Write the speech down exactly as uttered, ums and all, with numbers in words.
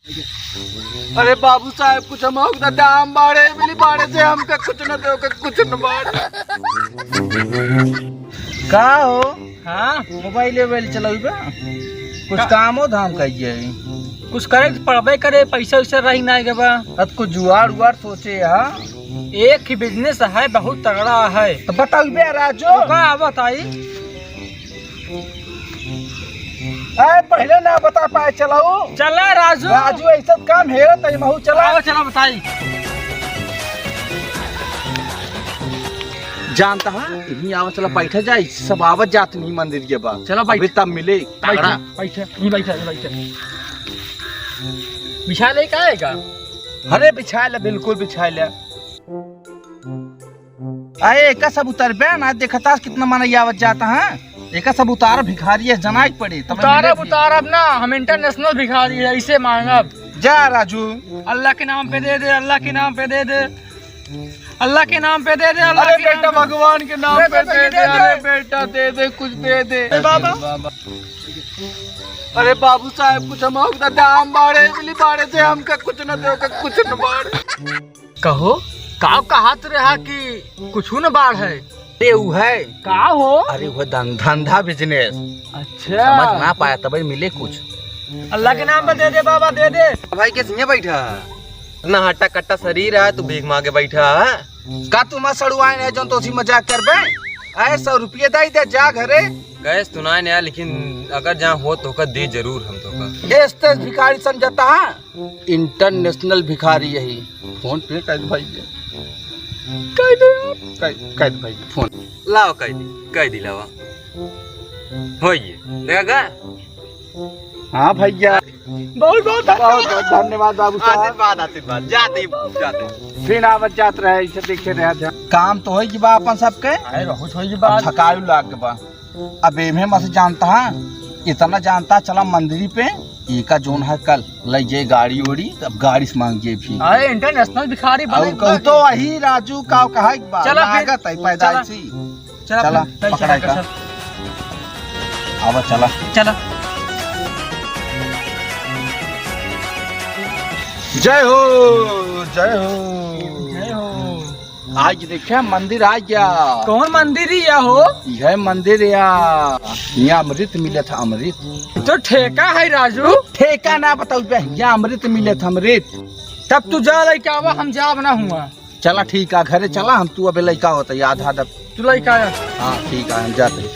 अरे बाबू साहेब, कुछ हम होक दा दाम बाड़े, मिली बाड़े से हमका कुछ न दे, कुछ न बाड़े। का हो? हाँ? मोबाइल वोबाइल चलाइबा? कुछ का? कामो धाम कहिए। कुछ करे के पड़बे करे, पैसा वैसा रही ना के बा। अब कुछ जुआड़ उआड़ सोचे हा। एक ही बिजनेस है, बहुत तगड़ा है। तो बताइबे राजू। तो का बताई? ए, पहिले ना बता पाए, चलाऊ। चला राजू। राजू, ऐसा काम हेरत है, महू चला। आओ, चला बताई। जानता है, इन्हीं आवा, चला बैठा जाए, सब आवत जात नहीं मंदिर के बाद। चला बैठ। अभी तब मिले, बैठ, तगड़ा। बैठ, नहीं बैठ, नहीं बैठ। बिछा ले का आएगा? अरे बिछा ले, बिल्कुल बिछा ले। अरे एका सब उतरबे ना, देखता कितना मनई आवत जाता है। एका सब उतार, भिखारी है, जनाई पड़े, तब उतारब, मिले भी। उतारब ना, हम इंटरनेशनल भिखारी है, ऐसे मांगब। जा राजू। अल्लाह के नाम पे दे दे, अल्लाह के नाम पे दे दे, अल्लाह के नाम पे दे दे, अल्लाह अरे के नाम बेटा, पे। भगवान के नाम दे दे, पे दे दे, दे दे। अरे बेटा दे दे, कुछ दे दे। ए बाबा। अरे बाबू साहेब, कुछ हम होक दा दाम बाड़े, मिली बाड़े से हमका कुछ न दे, कुछ न बाड़े। कहो, का कहत रहा कि कुछु न बाढ़ है? अरे उ है। का हो? अरे उ है धन-, धंधा बिजनेस। अच्छा। समझ ना पाया, तब मिले कुछ। अल्लाह के नाम पे दे दे बाबा, दे दे। भाई के सिंह बैठा है। ना हट्टा कट्टा शरीर है, तू भीख मांगे बैठा है। का तू मत सड़ुआए नहीं, जौन तोसी मजाक करबे? आए, सौ रुपये दे दे, जा घरे। गैस तो ना आया, लेकिन अगर जहाँ हो तो का दे जरूर हम तो का। एस तेज भिखारी समझता है? इंटरनेशनल भिखारी यही। फोन पे कर भाई। कर दे यार। कर, कर भाई फोन। लाओ, कर दी, कर दी, लावा। होइए, देखा का? हाँ भैया। बहुत, बहुत बहुत, बहुत धन्यवाद बाबू साहब। आशीर्वाद, आशीर्वाद। जाते ही, जाते ही। फिर आवत जात रहे, इसे देखे रहे थे। काम तो होई बा अपन सबके। अरे, बहुत होई बा। अब थकायु लाग बा। अब एमे मत जानता है, इतना जानता, चला मंदिरी पे, एका जोन है कल, लइ जाए गाड़ी ओड़ी, अब गाड़ी से मांग जाए फिर। अरे, इंटरनेशनल भिखारी बने और कहू तो वही राजू का कहा एक बार, चला फिर। लागत है पैदाइशी। चला चला, फिर, चल, पकड़ा चल, का। चल। आवा, चला। चला। जय हो, जय हो। जय हो। आज देखा मंदिर आ गया। कौन मंदिर ही या हो? यह मंदिर या, यहाँ अमृत मिले था, अमृत। तो ठेका है राजू? ठेका ना बताऊ बे, यहाँ अमृत मिले था, अमृत। तब तू जा लेके आवा, हम जाब ना हुआ। चला ठीक है, घरे चला, हम तू अबे लइका होता याद आधा। तू लइका आया। हाँ ठीक है, हम जाते हैं।